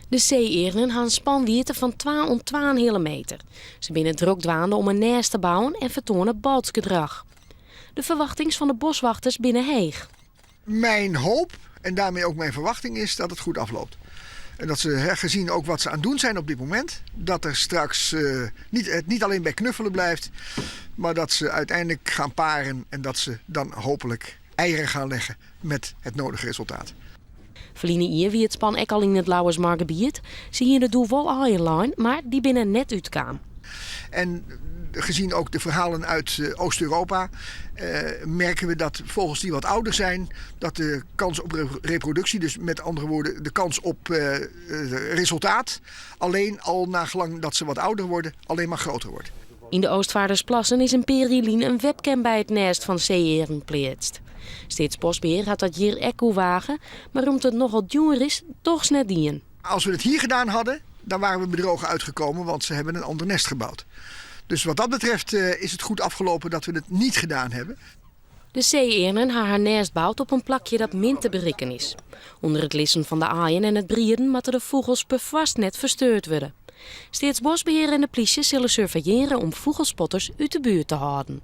De see-earnen ha in spanwiidte fan twa oant twaenheale meter. Se binne drok dwaande om in nêst te bouwen en fertoane baltsgedrach. De ferwachtings fan de boswachters binne heech. Mijn hoop en daarmee ook mijn verwachting is dat het goed afloopt. En dat ze, gezien ook wat ze aan het doen zijn op dit moment, dat er straks niet, het niet alleen bij knuffelen blijft, maar dat ze uiteindelijk gaan paren en dat ze dan hopelijk eieren gaan leggen met het nodige resultaat. Ferline jier wie it span ek al yn it Lauwersmargebiet. Se hiene doe wol aaien lein, mar dy binne net útkaam. En gezien ook de verhalen uit Oost-Europa merken we dat vogels die wat ouder zijn, dat de kans op reproductie, dus met andere woorden de kans op resultaat, alleen al naar gelang dat ze wat ouder worden, alleen maar groter wordt. Yn de Oostvaardersplassen is in pear jier lyn in webcam by it nêst fan see-earnen pleatst. Steatsboskbehear hat dat hjir ek oerwage, mar om't it nochal djoer is, dochs net dien. Als we het hier gedaan hadden, dan waren we bedrogen uitgekomen, want ze hebben een ander nest gebouwd. Dus wat dat betreft is het goed afgelopen dat we het niet gedaan hebben. De see-earnen ha har nêst boud op in plakje dat min te berikken is. Under it lizzen fan de aaien en it brieden moatte de fûgels perfoarst net fersteurd wurde. Steatsboskbehear en de plysje sille surveilleare om fûgelspotters út de buert te hâlden.